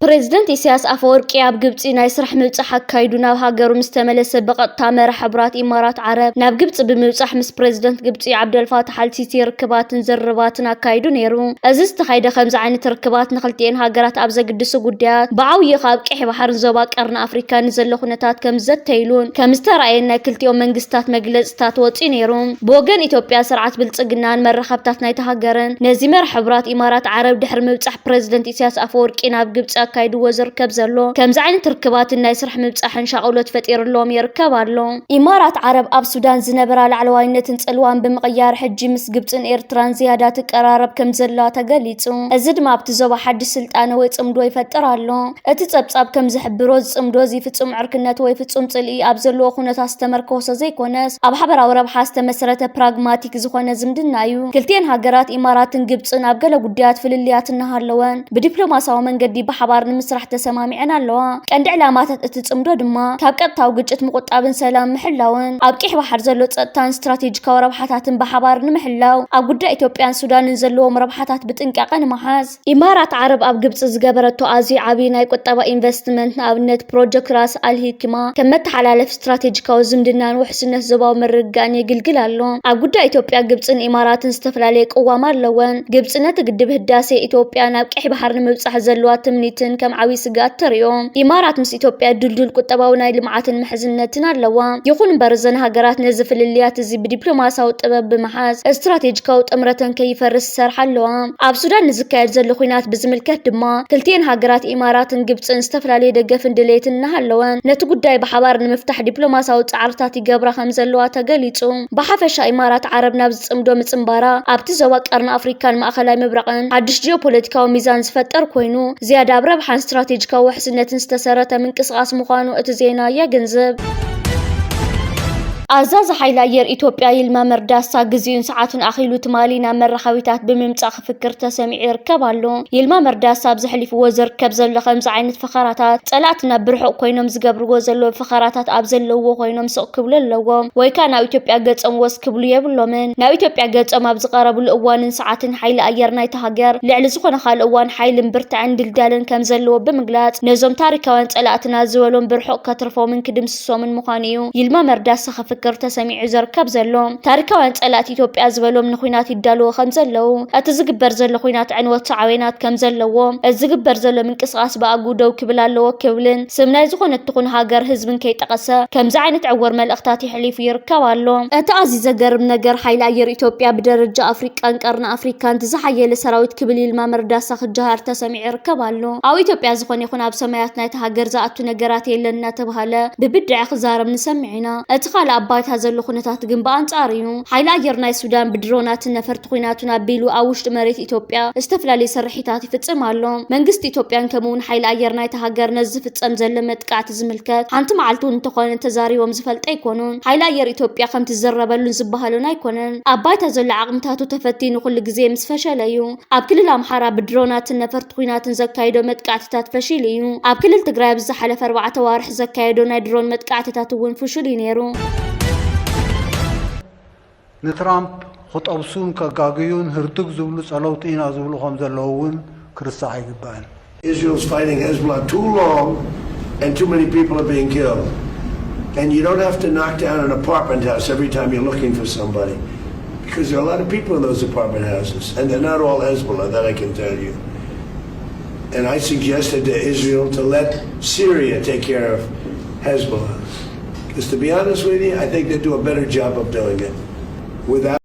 ፕሬዝደንት ኢሳያስ ኣፈወርቂ ኣብ ግብጺ ናይ ስራሕ ምብጻሕ ኣካይዱ ናብ ሃገሩ ምስ ተመለሰ፣ ብቐጥታ መራሕ ሕቡራት ኢማራት ዓረብ ናብ ግብጺ ብምብጻሕ ምስ ፕሬዝደንት ግብጺ ዓብደልፋታሕ ኣልሲሲ ርክባትን ዝርርባትን ኣካይዱ ነይሩ። እዚ ዝተኻየደ ከምዚ ዓይነት ርክባት ንክልቲኤን ሃገራት ኣብ ዘግድሱ ጉዳያት፣ ብዓብዩ ካብ ቀይሕ ባሕርን ዞባ ቀርኒ ኣፍሪካ ንዘሎ ኩነታት ከም ዘተይሉን ከም ዝተራእየን ናይ ክልቲኦም መንግስታት መግለጽታት ወጺኡ ነይሩ። ብወገን ኢትዮጵያ፣ ስርዓት ብልጽግናን መራኸብታት ናይቲ ሃገርን ነዚ መራሕ ሕቡራት ኢማራት ዓረብ ድሕሪ ምብጻሕ ፕሬዝደንት ኢሳያስ ኣፈወርቂ ናብ ግብጺ ኣካይድዎ ዝርከብ ዘሎ ከምዚ ዓይነት ርክባትን ናይ ስራሕ ምብጻሕን ሻቕሎት ፈጢርሎም ይርከብ ኣሎ። ኢማራት ዓረብ ኣብ ሱዳን ዝነበራ ላዕለዋይነትን ጽልዋን ብምቕያር፣ ሕጂ ምስ ግብጽን ኤርትራን ዝያዳ ትቀራረብ ከም ዘላ ተገሊጹ። እዚ ድማ ኣብቲ ዞባ ሓድሽ ስልጣነ ወይ ጽምዶ ይፈጥር ኣሎ። እቲ ጸብጻብ ከም ዝሕብሮ፣ እዚ ጽምዶ እዚ ፍጹም ዕርክነት ወይ ፍጹም ጽልኢ ኣብ ዘለዎ ኩነታት ዝተመርኮሰ ዘይኮነስ፣ ኣብ ሓበራዊ ረብሓ ዝተመስረተ ፕራግማቲክ ዝኾነ ዝምድና እዩ። ክልቲኤን ሃገራት ኢማራትን ግብጽን ኣብ ገለ ጉዳያት ፍልልያት እናሃለወን፣ ብዲፕሎማሲያዊ መንገዲ ብሓባር ንምስራሕ ተሰማሚዐን ኣለዋ። ቀንዲ ዕላማታት እቲ ጽምዶ ድማ ካብ ቀጥታዊ ግጭት ምቁጣብን ሰላም ምሕላውን፣ ኣብ ቀይሕ ባሕር ዘሎ ጸጥታን ስትራቴጂካዊ ረብሓታትን ብሓባር ንምሕላው፣ ኣብ ጉዳይ ኢትዮጵያን ሱዳንን ዘለዎም ረብሓታት ብጥንቃቐ ንምሓዝ። ኢማራት ዓረብ ኣብ ግብጺ ዝገበረቶ ኣዝዩ ዓብዪ ናይ ቁጠባ ኢንቨስትመንት፣ ንኣብነት ፕሮጀክት ራስ ኣል ሂክማ፣ ከም መተሓላለፊ ስትራቴጂካዊ ዝምድናን ውሕስነት ዞባዊ ምርግጋእን የግልግል ኣሎ። ኣብ ጉዳይ ኢትዮጵያ፣ ግብጽን ኢማራትን ዝተፈላለየ ቅዋም ኣለወን። ግብጺ ነቲ ግድብ ህዳሴ ኢትዮጵያ ናብ ቀይሕ ባሕር ንምብጻሕ ዘለዋ ትምኒትን ከም ዓብዪ ስግኣት ተርእዮ። ኢማራት ምስ ኢትዮጵያ ድልዱል ቁጠባዊ ናይ ልምዓትን ምሕዝነትን ኣለዋ። ይኹን እምበር፣ እዘን ሃገራት ነዚ ፍልልያት እዚ ብዲፕሎማሲያዊ ጥበብ ብምሓዝ፣ ስትራቴጂካዊ ጥምረተን ከይፈርስ ይሰርሓ ኣለዋ። ኣብ ሱዳን ንዝካየድ ዘሎ ኲናት ብዝምልከት ድማ፣ ክልቲኤን ሃገራት ኢማራትን ግብጽን ዝተፈላለየ ደገፍን ድሌትን እናሃለወን፣ ነቲ ጉዳይ ብሓባር ንምፍታሕ ዲፕሎማሲያዊ ጻዕርታት ይገብራ ከም ዘለዋ ተገሊጹ። ብሓፈሻ፣ ኢማራት ዓረብ ናብዚ ጽምዶ ምጽንባራ፣ ኣብቲ ዞባ ቀርኒ ኣፍሪካን ማእኸላይ ምብራቕን ሓድሽ ጂኦፖለቲካዊ ሚዛን ዝፈጥር ኮይኑ፣ ዝያዳ ኣብ ረብሓን ስትራቴጂካዊ ውሕስነትን ዝተሰረተ ምንቅስቓስ ምዃኑ እቲ ዜና የገንዝብ። ኣዛዚ ሓይሊ ኣየር ኢትዮጵያ ይልማ መርዳሳ፣ ግዜኡን ሰዓቱን ኣኺሉ፣ ትማሊ ናብ መራኸቢታት ብምምጻእ ክፍክር ተሰሚዑ ይርከብ ኣሎ። ይልማ መርዳሳ ኣብ ዘሕሊፍዎ ዝርከብ ዘሎ ከምዚ ዓይነት ፈኸራታት፣ ጸላእትና ብርሑቕ ኮይኖም ዝገብርዎ ዘለዉ ፈኸራታት ኣብ ዘለውዎ ኮይኖም ስቕ ክብሉ ኣለዎም፣ ወይ ከኣ ናብ ኢትዮጵያ ገጾም ወስ ክብሉ የብሎምን። ናብ ኢትዮጵያ ገጾም ኣብ ዝቐረብሉ እዋንን ሰዓትን፣ ሓይሊ ኣየር ናይታ ሃገር ልዕሊ ዝኾነ ካልእ እዋን ሓይልን ብርትዐን ድልዳለን ከም ዘለዎ ብምግላጽ፣ ነዞም ታሪካውያን ጸላእትና ዝበሎም ብርሑቕ ከትርፎምን ክድምስሶምን ምዃኑ እዩ ይልማ መርዳሳ ክፍክር ተሰሚዑ ዝርከብ ዘሎ። ታሪካውያን ጸላእቲ ኢትዮጵያ ዝበሎም ንኹናት ይዳለዉ ከም ዘለዉ፣ እቲ ዝግበር ዘሎ ኹናት ዕንወት ሳዕቤናት ከም ዘለዎ፣ እዚ ዝግበር ዘሎ ምንቅስቓስ ብኣግኡ ደው ክብል ኣለዎ ክብልን፣ ስም ናይ ዝኾነት ትኹን ሃገር ህዝብን ከይጠቐሰ ከምዚ ዓይነት ዕውር መልእኽታት የሕሊፉ ይርከብ ኣሎ። እቲ ኣዝዩ ዘገርም ነገር፣ ሓይሊ ኣየር ኢትዮጵያ ብደረጃ ኣፍሪቃን ቀርኒ ኣፍሪካን እቲ ዝሓየለ ሰራዊት ክብል ይልማ መርዳሳ ክጀሃር ተሰሚዑ ይርከብ ኣሎ። ኣብ ኢትዮጵያ ዝኾነ ይኹን ኣብ ሰማያት ናይቲ ሃገር ዝኣቱ ነገራት የለን እናተባሃለ ብብድዐ ክዛረብ ንሰምዕ ኢና። እቲ ካልእ ኣብ ባይታ ዘሎ ኩነታት ግን ብኣንጻሩ እዩ። ሓይሊ ኣየር ናይ ሱዳን ብድሮናትን ነፈርቲ ኲናቱን ኣቢሉ ኣብ ውሽጢ መሬት ኢትዮጵያ ዝተፈላለዩ ስርሒታት ይፍጽም ኣሎ። መንግስቲ ኢትዮጵያን ከምኡ እውን ሓይሊ ኣየር ናይቲ ሃገር ነዚ ዝፍጸም ዘሎ መጥቃዕቲ ዝምልከት ሓንቲ መዓልቲ እውን እንተኾነ ተዛሪቦም ዝፈልጡ ኣይኮኑን። ሓይሊ ኣየር ኢትዮጵያ ከምቲ ዝዝረበሉን ዝበሃሉን ኣይኮነን። ኣብ ባይታ ዘሎ ዓቕምታቱ ተፈቲኑ ኩሉ ግዜ ምስ ፈሸለ እዩ። ኣብ ክልል ኣምሓራ ብድሮናትን ነፈርቲ ኲናትን ዘካይዶ መጥቃዕትታት ፈሺሉ እዩ። ኣብ ክልል ትግራይ ኣብ ዝሓለፈ ኣርባዕተ ኣዋርሕ ዘካየዶ ናይ ድሮን መጥቃዕትታት እውን ፍሹል እዩ ነይሩ። ንትራምፕ ክጠብሱን ከጋግዩን ህርድግ ዝብሉ ጸለውቲ ኢና ዝብሉ ከም ዘለዉ እውን ክርስዕ ኣይግባእን። Israel's fighting Hezbollah too long and too many people are being killed. And you don't have to knock down an apartment house every time you're looking for somebody. Because there are a lot of people in those apartment houses. And they're not all Hezbollah, that I can tell you. And I suggested to Israel to let Syria take care of Hezbollah. Because to be honest with you, I think they do a better job of doing it without.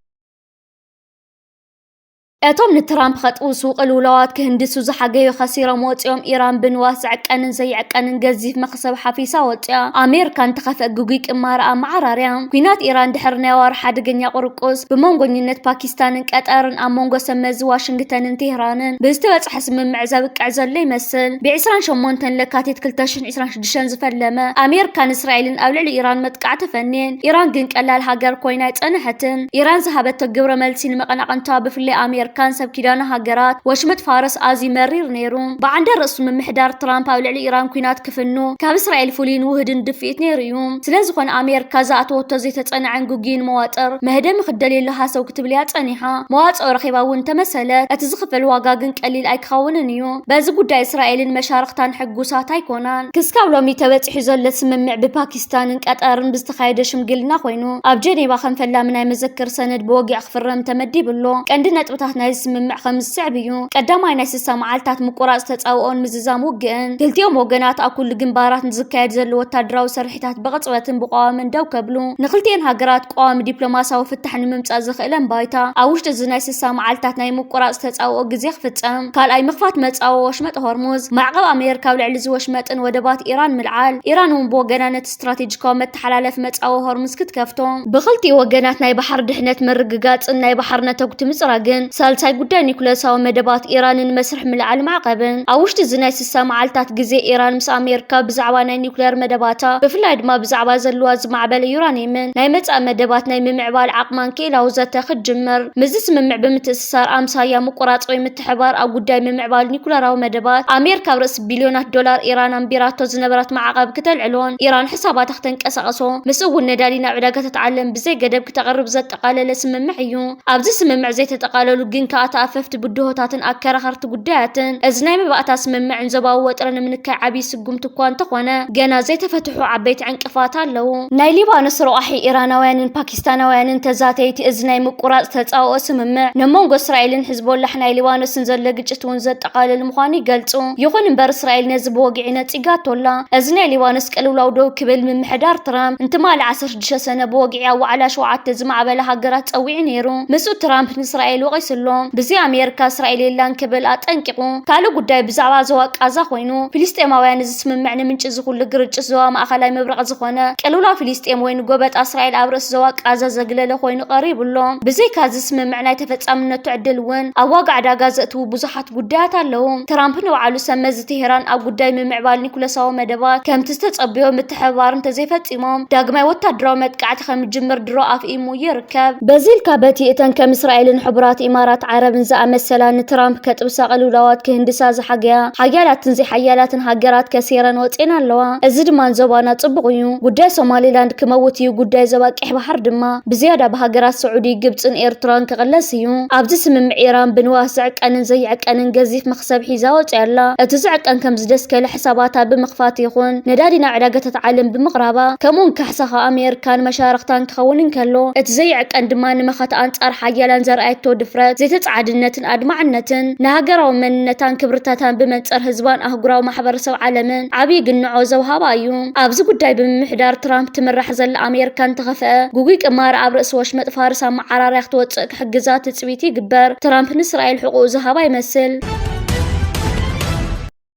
እቶም ንትራምፕ ከጥውሱ ቅልውላዋት ክህንድሱ ዝሓገዩ ከሲሮም ወፂኦም። ኢራን ብንዋት ዝዕቀንን ዘይዕቀንን ገዚፍ መኽሰብ ሓፊሳ ወፂኣ። ኣሜሪካ ንተኸፍአ ግጉይ ቅማረ ኣመዓራርያ። ኲናት ኢራን ድሕሪ ናይ ኣዋርሕ ሓደገኛ ቁርቁስ ብመንጎኝነት ፓኪስታንን ቀጠርን ኣብ መንጎ ሰብ መዚ ዋሽንግተንን ቴህራንን ብዝተበፅሐ ስምምዕ ዘብቅዕ ዘሎ ይመስል። ብ ዕስራን ሸሞንተን ለካቲት ክልተ ሽሕን ዕስራን ሽዱሽተን ዝፈለመ ኣሜሪካን እስራኤልን ኣብ ልዕሊ ኢራን መጥቃዕቲ ፈንየን። ኢራን ግን ቀላል ሃገር ኮይና ኣይጸንሐትን። ኢራን ዝሃበቶ ግብረ መልሲ ንመቐናቕንታ ብፍላይ ኣሜሪካ ኪዳን ሰብ ኪዳን ሃገራት ወሽመጥ ፋርስ ኣዝዩ መሪር ነይሩ። ብዓንደ ርእሱ ምምሕዳር ትራምፕ ኣብ ልዕሊ ኢራን ኲናት ክፍኑ ካብ እስራኤል ፍሉይን ውህድን ድፍኢት ነይሩ እዩ። ስለዝኾነ ኣሜሪካ ዝኣተወቶ ዘይተጸንዐን ግጉይን መዋጥር መህደሚ ክደልየሉ ሃሰው ክትብል እያ ጸኒሓ። መዋጽኦ ረኺባ እውን ተመሰለት። እቲ ዝኽፈል ዋጋ ግን ቀሊል ኣይክኸውንን እዩ። በዚ ጉዳይ እስራኤልን መሻርኽታን ሕጉሳት ኣይኮናን። ክስካብ ሎሚ ተበጺሑ ዘሎ ስምምዕ ብፓኪስታንን ቀጠርን ብዝተኻየደ ሽምግልና ኮይኑ ኣብ ጀኔቫ ከም ፈላሚ ናይ መዘክር ሰነድ ብወግዒ ክፍረም ተመዲቡ ኣሎ። ቀንዲ ነጥብታት ናይዚ ስምምዕ ከም ዝስዕብ እዩ። ቀዳማይ ናይ ስሳ መዓልታት ምቁራጽ ተጻብኦን ምዝዛም ውግእን። ክልቲኦም ወገናት ኣብ ኩሉ ግንባራት ንዝካየድ ዘሎ ወታደራዊ ስርሒታት ብቕጽበትን ብቐዋምን ደው ከብሉ። ንክልቲኤን ሃገራት ቀዋሚ ዲፕሎማሲያዊ ፍታሕ ንምምጻእ ዘኽእለን ባይታ ኣብ ውሽጢ እዚ ናይ ስሳ መዓልታት ናይ ምቁራጽ ተጻብኦ ግዜ ክፍጸም። ካልኣይ ምኽፋት መጻብኦ ወሽመጥ ሆርሙዝ። ማዕቐብ ኣሜሪካ ኣብ ልዕሊ እዚ ወሽመጥን ወደባት ኢራን ምልዓል። ኢራን እውን ብወገና ነቲ ስትራቴጂካዊ መተሓላለፊ መጻብኦ ሆርሙዝ ክትከፍቶ። ብኽልቲኡ ወገናት ናይ ባሕር ድሕነት ምርግጋጽን ናይ ባሕር ነተጉቲ ምጽራግን ሳልሳይ ጉዳይ ኒኩለሳዊ መደባት ኢራንን መስርሕ ምልዓል ማዕቐብን። ኣብ ውሽጢ እዚ ናይ ስሳ መዓልታት ግዜ ኢራን ምስ ኣሜሪካ ብዛዕባ ናይ ኒኩሌር መደባታ ብፍላይ ድማ ብዛዕባ ዘለዋ ዝማዕበለ ዩራኒየምን ናይ መጻኢ መደባት ናይ ምምዕባል ዓቕማን ክኢላዊ ዘተ ክትጅምር። ምስዚ ስምምዕ ብምትእስሳር ኣምሳያ ምቁራጽ ወይ ምትሕባር ኣብ ጉዳይ ምምዕባል ኒኩለራዊ መደባት ኣሜሪካ ኣብ ርእሲ ቢልዮናት ዶላር ኢራን ኣንቢራቶ ዝነበረት ማዕቐብ ክተልዕሎን ኢራን ሕሳባታ ክተንቀሳቐሶ ምስ እውን ነዳዲ ናብ ዕዳጋታት ዓለም ብዘይ ገደብ ክተቕርብ ዘጠቓለለ ስምምዕ እዩ። ኣብዚ ስምምዕ ዘይተጠቓለሉ ግን ከኣ ተኣፈፍቲ ብድሆታትን ኣከራኸርቲ ጉዳያትን። እዚ ናይ መባእታ ስምምዕን ዞባዊ ወጥሪ ንምንካይ ዓብዪ ስጉምቲ እኳ እንተኾነ ገና ዘይተፈትሑ ዓበይቲ ዕንቅፋት ኣለዉ። ናይ ሊባኖስ ረቋሒ ኢራናውያንን ፓኪስታናውያንን ተዛተይቲ እዚ ናይ ምቁራጽ ተጻብኦ ስምምዕ ንመንጎ እስራኤልን ሕዝቦላሕ ናይ ሊባኖስን ዘሎ ግጭት እውን ዘጠቓልል ምዃኑ ይገልጹ። ይኹን እምበር እስራኤል ነዚ ብወግዒ ነጺጋቶ ኣላ። እዚ ናይ ሊባኖስ ቅልውላው ደው ክብል ምምሕዳር ትራምፕ እንትማሊ ዓሰርተ ሽዱሽተ ሰነ ብወግዒ ኣብ ዋዕላ ሸውዓተ ዝማዕበላ ሃገራት ጸዊዑ ነይሩ። ምስኡ ትራምፕ ንእስራኤል ወቒሱ ኣሎ። ብዘይ ኣሜሪካ እስራኤል የላን ክብል ኣጠንቂቑ። ካልእ ጉዳይ ብዛዕባ ዞባ ቃዛ ኮይኑ ፍልስጤማውያን እዚ ስምምዕ ንምንጪ እዚ ኩሉ ግርጭት ዞባ ማእኸላይ ምብራቕ ዝኾነ ቅልውላው ፍልስጤም ወይ ንጎበጣ እስራኤል ኣብ ርእሲ ዞባ ቃዛ ዘግለለ ኮይኑ ቀሪቡ ኣሎ። ብዘይካ እዚ ስምምዕ ናይ ተፈጻምነቱ ዕድል እውን ኣብ ዋጋ ዕዳጋ ዘእትዉ ብዙሓት ጉዳያት ኣለዉ። ትራምፕ ንባዕሉ ሰብ መዚ ቴሄራን ኣብ ጉዳይ ምምዕባል ኒኩለሳዊ መደባት ከምቲ ዝተጸበዮ ምትሕብባር እንተዘይፈጺሞም ዳግማይ ወታደራዊ መጥቃዕቲ ከም ዝጅምር ድሮ ኣፍኢሙ ይርከብ። በዚ ኢልካ በቲ እተን ከም እስራኤልን ሕቡራት ኢማራት ዓረብን ዝኣመሰላ ንትራምፕ ከጥብሳ ቅልውላዋት ክህንድሳ ዝሓገያ ሓያላትን ዘይሓያላትን ሃገራት ከሲረን ወጺኤን ኣለዋ። እዚ ድማ ንዞባና ጽቡቕ እዩ። ጉዳይ ሶማሊላንድ ክመውት እዩ፣ ጉዳይ ዞባ ቀይሕ ባሕር ድማ ብዝያዳ ብሃገራት ስዑዲ፣ ግብጽን ኤርትራን ክቕለስ እዩ። ኣብዚ ስምምዕ ኢራን ብንዋት ዝዕቀንን ዘይዕቀንን ገዚፍ መኽሰብ ሒዛ ወጺኣ ኣላ። እቲ ዝዕቀን ከም ዝደስከለ ሕሳባታ ብምኽፋት ይኹን ነዳዲ ናብ ዕዳጋታት ዓለም ብምቕራባ፣ ከምኡውን ካሕሳ ካብ ኣሜሪካን መሻርኽታን ክኸውን እንከሎ፣ እቲ ዘይዕቀን ድማ ንመኸተ ኣንጻር ሓያላን ዘርኣየቶ ድፍረት፣ ዘይተጻዓድነትን ኣድማዕነትን ንሃገራዊ መንነታን ክብርታታን ብመንጽር ህዝባን ኣህጉራዊ ማሕበረሰብ ዓለምን ዓብዪ ግንዖ ዘውሃባ እዩ። ኣብዚ ጉዳይ ብምምሕዳር ትራምፕ ትምራሕ ዘላ ኣሜሪካ እንተኸፍአ፣ ግጉይ ቅማር ኣብ ርእሲ ወሽመጥ ፋርስ ኣመዓራርያ ክትወጽእ ክሕግዛ ትጽቢት ይግበር። ትራምፕ ንእስራኤል ሕቑኡ ዝሃባ ይመስል።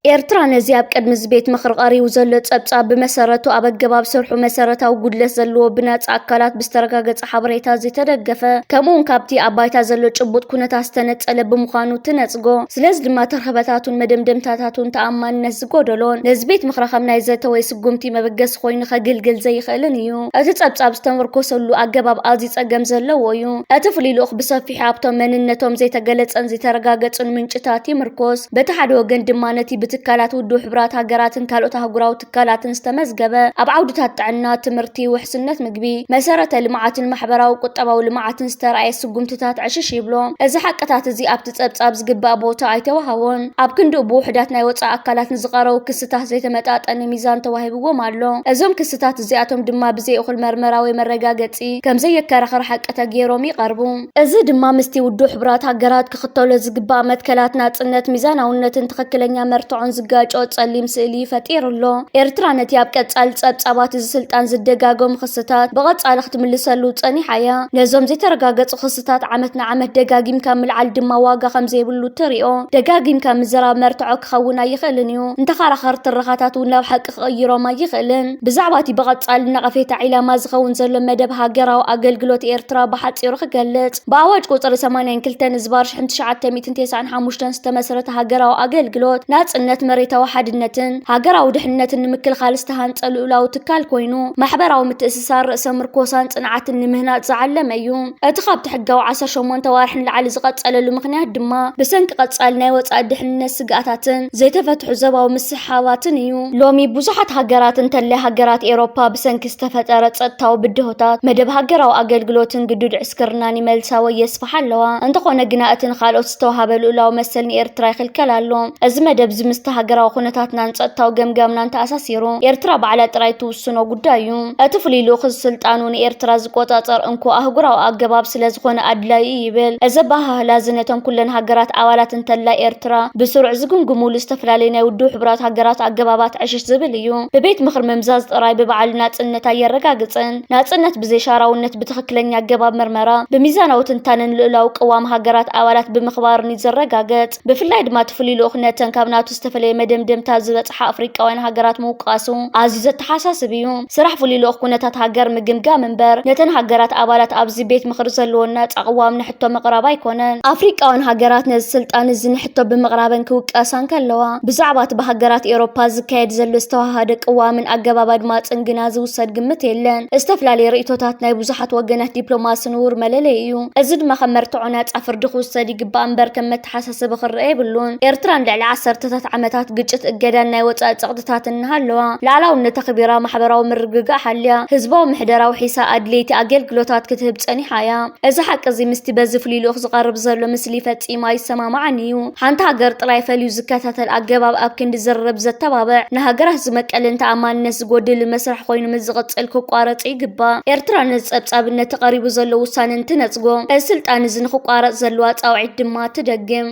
ኤርትራ ነዚ ኣብ ቅድሚ እዚ ቤት ምኽሪ ቀሪቡ ዘሎ ጸብጻብ ብመሰረቱ ኣብ ኣገባብ ስርሑ መሰረታዊ ጉድለት ዘለዎ ብናጻ ኣካላት ብዝተረጋገጸ ሓበሬታ ዝተደገፈ ከምኡውን ካብቲ ኣብ ባይታ ዘሎ ጭቡጥ ኩነታት ዝተነጸለ ብምዃኑ ትነጽጎ። ስለዚ ድማ ተረኽበታቱን መደምደምታታቱን ተኣማንነት ዝጎደሎን ነዚ ቤት ምኽሪ ከም ናይ ዘተ ወይ ስጉምቲ መበገሲ ኮይኑ ከግልግል ዘይኽእልን እዩ። እቲ ጸብጻብ ዝተመርኮሰሉ ኣገባብ ኣዝዩ ጸገም ዘለዎ እዩ። እቲ ፍሉይ ልኡኽ ብሰፊሑ ኣብቶም መንነቶም ዘይተገለጸን ዘይተረጋገጹን ምንጭታት ይምርኮስ። በቲ ሓደ ወገን ድማ ነቲ ብትካላት ውድብ ሕቡራት ሃገራትን ካልኦት ኣህጉራዊ ትካላትን ዝተመዝገበ ኣብ ዓውድታት ጥዕና፣ ትምህርቲ፣ ውሕስነት ምግቢ፣ መሰረተ ልምዓትን ማሕበራዊ ቁጠባዊ ልምዓትን ዝተረኣየ ስጉምትታት ዕሽሽ ይብሎ። እዚ ሓቅታት እዚ ኣብቲ ጸብጻብ ዝግባእ ቦታ ኣይተዋሃቦን። ኣብ ክንድኡ ብውሑዳት ናይ ወጻኢ ኣካላት ንዝቐረቡ ክስታት ዘይተመጣጠነ ሚዛን ተዋሂብዎም ኣሎ። እዞም ክስታት እዚኣቶም ድማ ብዘይ እኹል መርመራ ወይ መረጋገጺ ከም ዘየከራኸር ሓቂ ተገይሮም ይቐርቡ። እዚ ድማ ምስቲ ውድብ ሕቡራት ሃገራት ክኽተሎ ዝግባእ መትከላት ናጽነት፣ ሚዛናውነትን ትኽክለኛ መርትዖን ዝጋጮ ጸሊም ስእሊ ፈጢሩ ኣሎ። ኤርትራ ነቲ ኣብ ቀጻሊ ጸብጻባት እዚ ስልጣን ዝደጋገሙ ክስታት ብቐጻሊ ክትምልሰሉ ጸኒሓ እያ። ነዞም ዘይተረጋገጹ ክስታት ዓመት ንዓመት ደጋጊምካ ምልዓል ድማ ዋጋ ከም ዘይብሉ ትሪኦ። ደጋጊምካ ምዝራብ መርትዖ ክኸውን ኣይኽእልን እዩ። ንተኸራኸርቲ ትረኻታት እውን ናብ ሓቂ ክቕይሮም ኣይኽእልን። ብዛዕባ እቲ ብቐጻሊ ነቐፌታ ዒላማ ዝኸውን ዘሎ መደብ ሃገራዊ ኣገልግሎት ኤርትራ ብሓጺሩ ክገልጽ፣ ብኣዋጅ ቁጽሪ ሰማንያን ክልተን ዝባር ሽሕን ትሽዓተ ሚእትን ተስዓን ሓሙሽተን ዝተመስረተ ሃገራዊ ኣገልግሎት ናጽነት ነት መሬታዊ ሓድነትን ሃገራዊ ድሕነትን ንምክልኻል ዝተሃንጸ ልኡላዊ ትካል ኮይኑ፣ ማሕበራዊ ምትእስሳር፣ ርእሰ ምርኮሳን ጽንዓትን ንምህናጽ ዝዓለመ እዩ። እቲ ካብቲ ሕጋዊ ዓሰርተ ሸሞንተ ዋርሒ ንላዕሊ ዝቐጸለሉ ምኽንያት ድማ ብሰንኪ ቀጻሊ ናይ ወጻኢ ድሕነት ስግኣታትን ዘይተፈትሑ ዞባዊ ምስሕሓባትን እዩ። ሎሚ ብዙሓት ሃገራት፣ እንተላይ ሃገራት ኤውሮፓ፣ ብሰንኪ ዝተፈጠረ ጸጥታዊ ብድሆታት መደብ ሃገራዊ ኣገልግሎትን ግዱድ ዕስክርናን ይመልሳ ወይ የስፍሓ ኣለዋ። እንተኾነ ግና እቲ ንኻልኦት ዝተዋሃበ ልኡላዊ መሰል ንኤርትራ ይኽልከል ኣሎ። እዚ መደብ እዚ ምስቲ ሃገራዊ ኩነታትናን ጸጥታዊ ገምጋምናን ተኣሳሲሩ ኤርትራ ባዕላ ጥራይ ትውስኖ ጉዳይ እዩ። እቲ ፍሉይ ልኡኽ እዚ ስልጣኑ ንኤርትራ ዝቆጻጸር እንኮ ኣህጉራዊ ኣገባብ ስለ ዝኾነ ኣድላዪ እዩ ይብል። እዚ ኣበሃህላ እዚ ነተን ኩለን ሃገራት ኣባላት እንተላ ኤርትራ ብስሩዕ ዝግምግሙሉ ዝተፈላለዩ ናይ ውድብ ሕቡራት ሃገራት ኣገባባት ዕሽሽ ዝብል እዩ። ብቤት ምኽሪ ምምዛዝ ጥራይ ብባዕሉ ናጽነት ኣየረጋግጽን። ናጽነት ብዘይ ሻራውነት ብትኽክለኛ ኣገባብ ምርመራ፣ ብሚዛናዊ ትንታነን ልኡላዊ ቅዋም ሃገራት ኣባላት ብምኽባርን እዩ ዝረጋገጽ። ብፍላይ ድማ እቲ ፍሉይ ልኡኽ ነተን ካብ ናቱ ዝተፈለየ መደምደምታ ዝበጽሓ ኣፍሪቃውያን ሃገራት ምውቃሱ ኣዝዩ ዘተሓሳስብ እዩ። ስራሕ ፍሉይ ልኡኽ ኩነታት ሃገር ምግምጋም እምበር፣ ነተን ሃገራት ኣባላት ኣብዚ ቤት ምኽሪ ዘለወን ናጻ ቅዋም ንሕቶ ምቕራብ ኣይኮነን። ኣፍሪቃውያን ሃገራት ነዚ ስልጣን እዚ ንሕቶ ብምቕራበን ክውቀሳ እንከለዋ፣ ብዛዕባ እቲ ብሃገራት ኤውሮፓ ዝካየድ ዘሎ ዝተዋሃደ ቅዋምን ኣገባብ ኣድማጽን ግና ዝውሰድ ግምት የለን። ዝተፈላለዩ ርእይቶታት ናይ ብዙሓት ወገናት ዲፕሎማሲ ንቡር መለለዪ እዩ። እዚ ድማ ከም መርትዖ ናጻ ፍርዲ ክውሰድ ይግባእ እምበር ከም መተሓሳሰቢ ክረአ የብሉን። ኤርትራ ንልዕሊ ዓሰርተታት ዓመታት ግጭት፣ እገዳን ናይ ወጻኢ ጸቕጥታትን እናሃለዋ፣ ልኣላውነት ኣኽቢራ፣ ማሕበራዊ ምርግጋእ ሓልያ፣ ህዝባዊ ምሕደራ ውሒሳ ኣድለይቲ ኣገልግሎታት ክትህብ ጸኒሓ እያ። እዚ ሓቂ እዚ ምስቲ በዚ ፍሉይ ልኡኽ ዝቐርብ ዘሎ ምስሊ ፈጺሙ ኣይሰማማዕን እዩ። ሓንቲ ሃገር ጥራይ ፈልዩ ዝከታተል ኣገባብ ኣብ ክንዲ ዝርርብ ዘተባብዕ፣ ንሃገራት ዝመቀልን ተኣማንነት ዝጎድልን መስርሕ ኮይኑ ምስ ዝቕጽል ክቋረጽ ይግባእ። ኤርትራ ነዚ ጸብጻብ ነቲ ቀሪቡ ዘሎ ውሳነ እንትነጽጎ፣ እዚ ስልጣን እዚ ንኽቋረጽ ዘለዋ ጻውዒት ድማ ትደግም።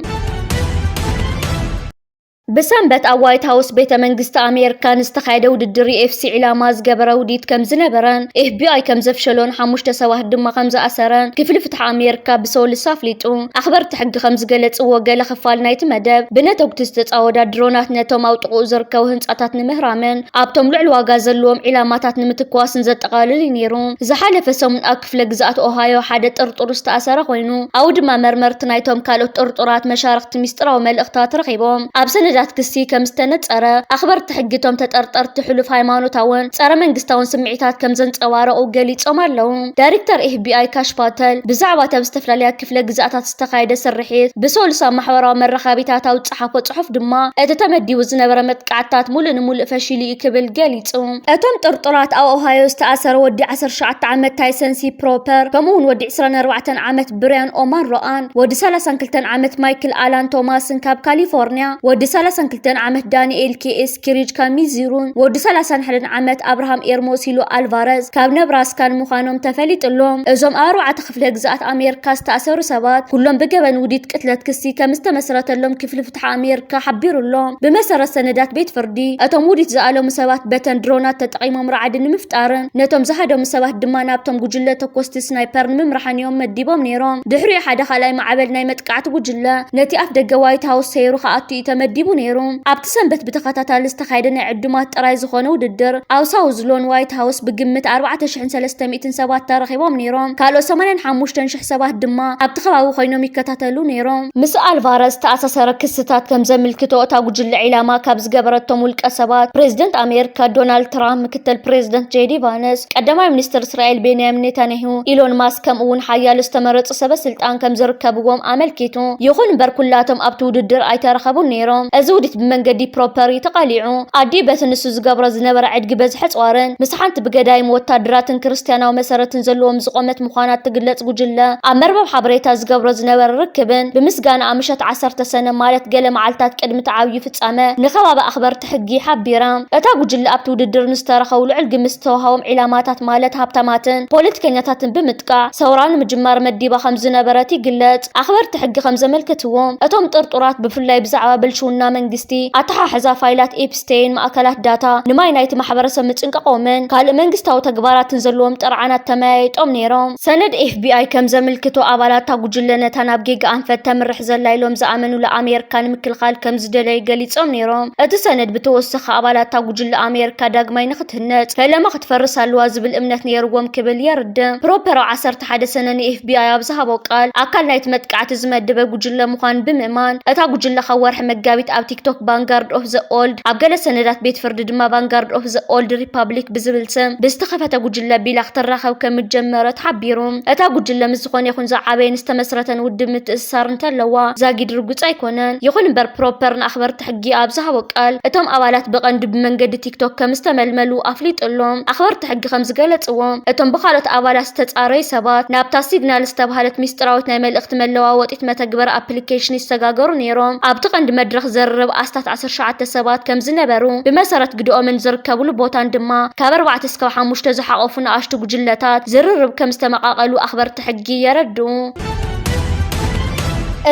ብሰንበት ኣብ ዋይት ሃውስ ቤተ መንግስቲ ኣሜሪካ ንዝተኻየደ ውድድር ዩ ኤፍ ሲ ዒላማ ዝገበረ ውዲት ከም ዝነበረን ኤፍ ቢ ኣይ ከም ዘፍሸሎን ሓሙሽተ ሰባት ድማ ከም ዝኣሰረን ክፍሊ ፍትሒ ኣሜሪካ ብሰሉስ ኣፍሊጡ። ኣኽበርቲ ሕጊ ከም ዝገለጽዎ፣ ገለ ክፋል ናይቲ መደብ ብነተጉቲ ዝተጻወዳ ድሮናት ነቶም ኣብ ጥቕኡ ዝርከቡ ህንጻታት ንምህራምን ኣብቶም ልዑል ዋጋ ዘለዎም ዒላማታት ንምትኳስን ዘጠቓልል እዩ ነይሩ። ዝሓለፈ ሰሙን ኣብ ክፍለ ግዝኣት ኦሃዮ ሓደ ጥርጡር ዝተኣሰረ ኮይኑ፣ ኣብኡ ድማ መርመርቲ ናይቶም ካልኦት ጥርጡራት መሻርኽቲ ሚስጥራዊ መልእኽታት ረኺቦም። ኣብ ሰነዳት ክሲ ከም ዝተነጸረ፣ ኣኽበርቲ ሕጊ እቶም ተጠርጠርቲ ሕሉፍ ሃይማኖታውን ጸረ መንግስታውን ስምዒታት ከም ዘንጸባረቑ ገሊጾም ኣለዉ። ዳይሬክተር ኤፍ ቢ ኣይ ካሽ ፓተል ብዛዕባ እቲ ኣብ ዝተፈላለያ ክፍለ ግዝኣታት ዝተኻየደ ስርሒት ብሰሉስ ኣብ ማሕበራዊ መራኸቢታት ኣብ ዝጸሓፎ ጽሑፍ ድማ፣ እቲ ተመዲቡ ዝነበረ መጥቃዕትታት ሙሉእ ንሙሉእ ፈሺሉ እዩ ክብል ገሊጹ። እቶም ጥርጡራት ኣብ ኦሃዮ ዝተኣሰረ ወዲ ዓሰርተ ትሽዓተ ዓመት ታይሰን ሲ ፕሮፐር፣ ከምኡ እውን ወዲ ዕስራን ኣርባዕተን ዓመት ብርያን ኦማን ሮኣን፣ ወዲ ሰላሳን ክልተን ዓመት ማይክል ኣላን ቶማስን ካብ ካሊፎርኒያ፣ ወዲ ሰላሳን ክልተን ዓመት ዳንኤል ኬ ኤስ ኪሪጅ ካብ ሚዙሪን ወዲ ሰላሳን ሓደን ዓመት ኣብርሃም ኤርሞሲሎ ኣልቫረዝ ካብ ነብራስካን ምዃኖም ተፈሊጡ ኣሎ። እዞም ኣብ ኣርባዕተ ክፍለ ግዝኣት ኣሜሪካ ዝተኣሰሩ ሰባት ኩሎም ብገበን ውዲት ቅትለት ክሲ ከም ዝተመስረተሎም ክፍሊ ፍትሒ ኣሜሪካ ሓቢሩ ኣሎ። ብመሰረት ሰነዳት ቤት ፍርዲ፣ እቶም ውዲት ዝኣለሙ ሰባት በተን ድሮናት ተጠቒሞም ራዕዲ ንምፍጣርን ነቶም ዝሃደሙ ሰባት ድማ ናብቶም ጉጅለ ተኮስቲ ስናይፐር ንምምራሕን እዮም መዲቦም ነይሮም። ድሕሪኡ ሓደ ካልኣይ ማዕበል ናይ መጥቃዕቲ ጉጅለ ነቲ ኣፍ ደገ ዋይት ሃውስ ሰይሩ ክኣቱ እዩ ተመዲቡ ነይሩ። ኣብቲ ሰንበት ብተኸታታሊ ዝተኻየደ ናይ ዕዱማት ጥራይ ዝኾነ ውድድር፣ ኣብ ሳውዝ ሎን ዋይት ሃውስ ብግምት ኣርባዕተ ሽሕን ሰለስተ ሚእትን ሰባት ተረኺቦም ነይሮም። ካልኦት ሰማንያን ሓሙሽተን ሽሕ ሰባት ድማ ኣብቲ ከባቢ ኮይኖም ይከታተሉ ነይሮም። ምስ ኣልቫረዝ ዝተኣሳሰረ ክስታት ከም ዘምልክቶ፣ እታ ጉጅለ ዒላማ ካብ ዝገበረቶም ውልቀ ሰባት፣ ፕሬዚደንት ኣሜሪካ ዶናልድ ትራምፕ፣ ምክትል ፕሬዚደንት ጄዲ ቫንስ፣ ቀዳማይ ሚኒስትር እስራኤል ቤንያሚን ኔታንያሁ፣ ኢሎን ማስክ፣ ከምኡ እውን ሓያሎ ዝተመረጹ ሰበ ስልጣን ከም ዝርከብዎም ኣመልኪቱ። ይኹን እምበር፣ ኩላቶም ኣብቲ ውድድር ኣይተረኸቡን ነይሮም። እዚ ውዲት ብመንገዲ ፕሮፐር እዩ ተቓሊዑ። ኣዲኡ በቲ ንሱ ዝገብሮ ዝነበረ ዕድጊ በዝሒ ኣጽዋርን ምስ ሓንቲ ብገዳይም ወታደራትን ክርስትያናዊ መሰረትን ዘለዎም ዝቖመት ምዃና እትግለጽ ጉጅለ፣ ኣብ መርበብ ሓበሬታ ዝገብሮ ዝነበረ ርክብን ብምስጋና፣ ኣብ ምሸት ዓሰርተ ሰነ፣ ማለት ገለ መዓልታት ቅድሚ እቲ ዓብዪ ፍጻመ፣ ንከባቢ ኣኽበርቲ ሕጊ ሓቢራ። እታ ጉጅለ ኣብቲ ውድድር ንዝተረኸቡ ልዑል ግምት ዝተዋሃቦም ዒላማታት፣ ማለት ሃብታማትን ፖለቲከኛታትን ብምጥቃዕ፣ ሰውራ ንምጅማር መዲባ ከም ዝነበረት ይግለጽ። ኣኽበርቲ ሕጊ ከም ዘመልከትዎ፣ እቶም ጥርጡራት ብፍላይ ብዛዕባ ብልሽውና መንግስቲ፣ ኣተሓሕዛ ፋይላት ኤፕስቴይን፣ ማእከላት ዳታ፣ ንማይ ናይቲ ማሕበረሰብ ምጭንቃቖምን ካልእ መንግስታዊ ተግባራትን ዘለዎም ጥርዓናት ተመያይጦም ነይሮም። ሰነድ ኤፍ ቢ ኣይ ከም ዘምልክቶ፣ ኣባላት እታ ጉጅለ ነታ ናብ ጌጋ ኣንፈት ተምርሕ ዘላ ኢሎም ዝኣመኑላ ኣሜሪካ ንምክልኻል ከም ዝደለዩ ገሊጾም ነይሮም። እቲ ሰነድ ብተወሳኺ፣ ኣባላት እታ ጉጅለ ኣሜሪካ ዳግማይ ንኽትህነጽ፣ ፈለማ ክትፈርስ ኣለዋ ዝብል እምነት ነይርዎም ክብል የርድእ። ፕሮፐሮ ዓሰርተ ሓደ ሰነ ን ኤፍ ቢ ኣይ ኣብ ዝሃቦ ቃል፣ ኣካል ናይቲ መጥቃዕቲ ዝመደበ ጉጅለ ምዃኑ ብምእማን፣ እታ ጉጅለ ካብ ወርሒ መጋቢት ኣብ ቲክቶክ ቫንጋርድ ኦፍ ዘ ኦልድ፣ ኣብ ገለ ሰነዳት ቤት ፍርዲ ድማ ቫንጋርድ ኦፍ ዘ ኦልድ ሪፓብሊክ ብዝብል ስም ብዝተኸፈተ ጉጅለ ቢላ ክትራኸብ ከም ምጀመረ ተሓቢሩ። እታ ጉጅለ ምስ ዝኾነ ይኹን ዝዓበየን ዝተመስረተን ውድብ ምትእስሳር እንተለዋ ዛጊድ ርጉጽ ኣይኮነን። ይኹን እምበር ፕሮፐር ንኣኽበርቲ ሕጊ ኣብ ዝሃቦ ቃል እቶም ኣባላት ብቐንዱ ብመንገዲ ቲክቶክ ከም ዝተመልመሉ ኣፍሊጡ ኣሎ። ኣኽበርቲ ሕጊ ከም ዝገለጽዎ እቶም ብኻልኦት ኣባላት ዝተጻረዩ ሰባት ናብታ ሲግናል ዝተባህለት ሚስጥራዊት ናይ መልእኽቲ መለዋወጢት መተግበር ኣፕሊኬሽን ይሰጋገሩ ነይሮም። ኣብቲ ቀንዲ መድረኽ ዘርርብ ኣስታት ዓሰርተ ሸውዓተ ሰባት ከም ዝነበሩ፣ ብመሰረት ግድኦምን ዝርከብሉ ቦታን ድማ ካብ ኣርባዕተ እስካብ ሓሙሽተ ዝሓቆፉ ንኣሽቱ ጉጅለታት ዝርርብ ከም ዝተመቓቐሉ ኣኽበርቲ ሕጊ የረድኡ።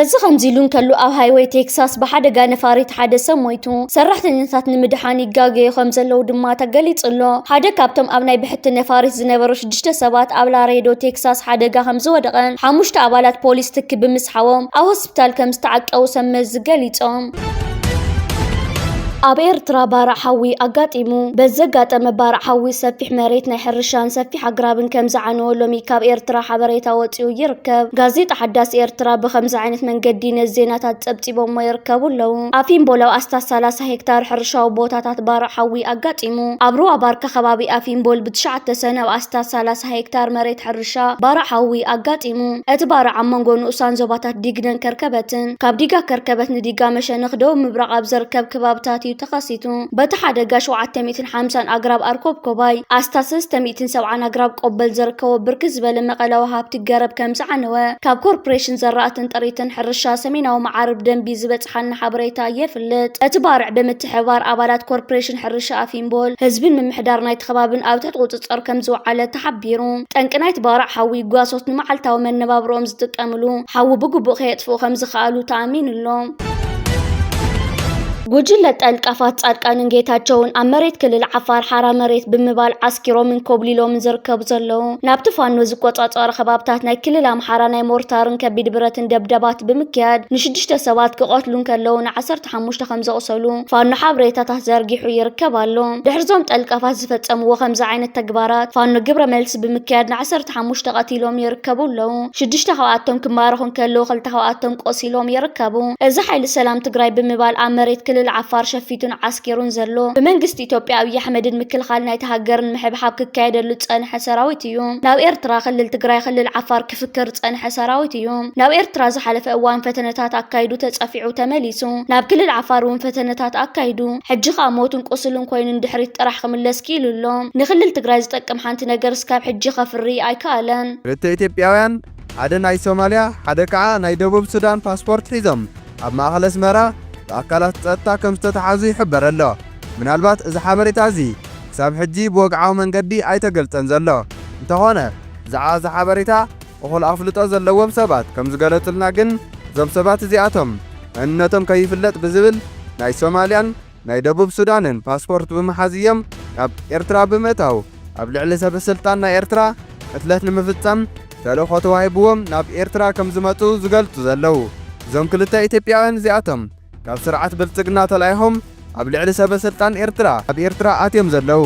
እዚ ከምዚ ኢሉ እንከሎ ኣብ ሃይወይ ቴክሳስ ብሓደጋ ነፋሪት ሓደ ሰብ ሞይቱ። ሰራሕተኛታት ንምድሓን ይጋገዩ ከም ዘለዉ ድማ ተገሊጹ ኣሎ። ሓደ ካብቶም ኣብ ናይ ብሕቲ ነፋሪት ዝነበሩ ሽዱሽተ ሰባት ኣብ ላሬዶ ቴክሳስ ሓደጋ ከም ዝወደቐን ሓሙሽተ ኣባላት ፖሊስ ትኪ ብምስሓቦም ኣብ ሆስፒታል ከም ዝተዓቀቡ ሰብ መዚ ገሊጾም። ኣብ ኤርትራ ባርዕ ሓዊ ኣጋጢሙ። በዘጋጠመ ባርዕ ሓዊ ሰፊሕ መሬት ናይ ሕርሻን ሰፊሕ ኣግራብን ከም ዝዓነወ ሎሚ ካብ ኤርትራ ሓበሬታ ወጺኡ ይርከብ። ጋዜጣ ሓዳስ ኤርትራ ብኸምዚ ዓይነት መንገዲ ነዚ ዜናታት ጸብጺቦሞ ይርከቡ ኣለዉ። ኣብ ፊምቦል ኣብ ኣስታት ሰላሳ ሄክታር ሕርሻዊ ቦታታት ባርዕ ሓዊ ኣጋጢሙ። ኣብ ሩዋ ባርካ ከባቢ ኣብ ፊምቦል ብትሽዓተ ሰነ ኣብ ኣስታት ሰላሳ ሄክታር መሬት ሕርሻ ባርዕ ሓዊ ኣጋጢሙ። እቲ ባርዕ ኣብ መንጎ ንኡሳን ዞባታት ዲግነን ከርከበትን ካብ ዲጋ ከርከበት ንዲጋ መሸነኽ ደቡብ ምብራቕ ኣብ ዝርከብ ከባብታት እዩ ተኸሲቱ። በቲ ሓደጋ ሸውዓተ ሚእትን ሓምሳን ኣግራብ ኣርኮብኮባይ፣ ኣስታት ሰለስተ ሚእትን ሰብዓን ኣግራብ ቆበል ዝርከቦ ብርክት ዝበለ መቐለዊ ሃብቲ ገረብ ከም ዝዓነወ ካብ ኮርፖሬሽን ዘራእትን ጥሪትን ሕርሻ ሰሜናዊ መዓርብ ደንቢ ዝበጽሓና ሓበሬታ የፍልጥ። እቲ ባርዕ ብምትሕብባር ኣባላት ኮርፖሬሽን ሕርሻ ኣፊምቦል፣ ህዝብን ምምሕዳር ናይቲ ከባብን ኣብ ትሕቲ ቁጽጽር ከም ዝወዓለ ተሓቢሩ። ጠንቂ ናይቲ ባርዕ ሓዊ ጓሶት ንመዓልታዊ መነባብሮኦም ዝጥቀምሉ ሓዊ ብግቡእ ከየጥፍኡ ከም ዝኸኣሉ ተኣሚኑ ኣሎ። ጉጅለ ጠልቃፋት ጻድቃንን ጌታቸውን ኣብ መሬት ክልል ዓፋር ሓራ መሬት ብምባል ዓስኪሮምን ኮብሊሎምን ዝርከቡ ዘለዉ፣ ናብቲ ፋኖ ዝቆጻጸሩ ከባብታት ናይ ክልል ኣምሓራ ናይ ሞርታርን ከቢድ ብረትን ደብደባት ብምክያድ ንሽዱሽተ ሰባት ክቐትሉ እንከለዉ ንዓሰርተ ሓሙሽተ ከም ዘቑሰሉ ፋኖ ሓበሬታታት ዘርጊሑ ይርከብ ኣሎ። ድሕሪ እዞም ጠልቃፋት ዝፈጸምዎ ከምዚ ዓይነት ተግባራት ፋኖ ግብረ መልሲ ብምክያድ ንዓሰርተ ሓሙሽተ ቀቲሎም ይርከቡ ኣለዉ። ሽዱሽተ ካብኣቶም ክማረኹ እንከለዉ ክልተ ካብኣቶም ቆሲሎም ይርከቡ። እዚ ሓይሊ ሰላም ትግራይ ብምባል ኣብ መሬት ክልል ዓፋር ሸፊቱን ዓስኪሩን ዘሎ ብመንግስቲ ኢትዮጵያ ኣብይ ኣሕመድን ምክልኻል ናይቲ ሃገርን ምሕብሓብ ክካየደሉ ዝጸንሐ ሰራዊት እዩ። ናብ ኤርትራ ክልል ትግራይ ክልል ዓፋር ክፍክር ዝጸንሐ ሰራዊት እዩ። ናብ ኤርትራ ዝሓለፈ እዋን ፈተነታት ኣካይዱ ተጸፊዑ ተመሊሱ። ናብ ክልል ዓፋር እውን ፈተነታት ኣካይዱ። ሕጂ ከኣ ሞትን ቁስልን ኮይኑ ንድሕሪት ጥራሕ ክምለስ ክኢሉ ኣሎ። ንክልል ትግራይ ዝጠቅም ሓንቲ ነገር እስካብ ሕጂ ከፍሪ ኣይከኣለን። ክልተ ኢትዮጵያውያን፣ ሓደ ናይ ሶማልያ፣ ሓደ ከኣ ናይ ደቡብ ሱዳን ፓስፖርት ሒዞም ኣብ ማእከል ኣስመራ ብኣካላት ጸጥታ ከም ዝተተሓዙ ይሕበር ኣሎ። ምናልባት እዚ ሓበሬታ እዚ ክሳብ ሕጂ ብወግዓዊ መንገዲ ኣይተገልጸን ዘሎ። እንተኾነ፣ ብዛዕባ እዚ ሓበሬታ እኹል ኣፍልጦ ዘለዎም ሰባት ከም ዝገለጹልና ግን፣ እዞም ሰባት እዚኣቶም መንነቶም ከይፍለጥ ብዝብል ናይ ሶማልያን ናይ ደቡብ ሱዳንን ፓስፖርት ብምሓዝ እዮም ናብ ኤርትራ ብምእታው፣ ኣብ ልዕሊ ሰበ ስልጣን ናይ ኤርትራ ቅትለት ንምፍጻም ተልእኾ ተዋሂብዎም ናብ ኤርትራ ከም ዝመጹ ዝገልጹ ዘለዉ። እዞም ክልተ ኢትዮጵያውያን እዚኣቶም ካብ ስርዓት ብልጽግና ተላኢኾም ኣብ ልዕሊ ሰበ ስልጣን ኤርትራ ኣብ ኤርትራ ኣትዮም ዘለዉ።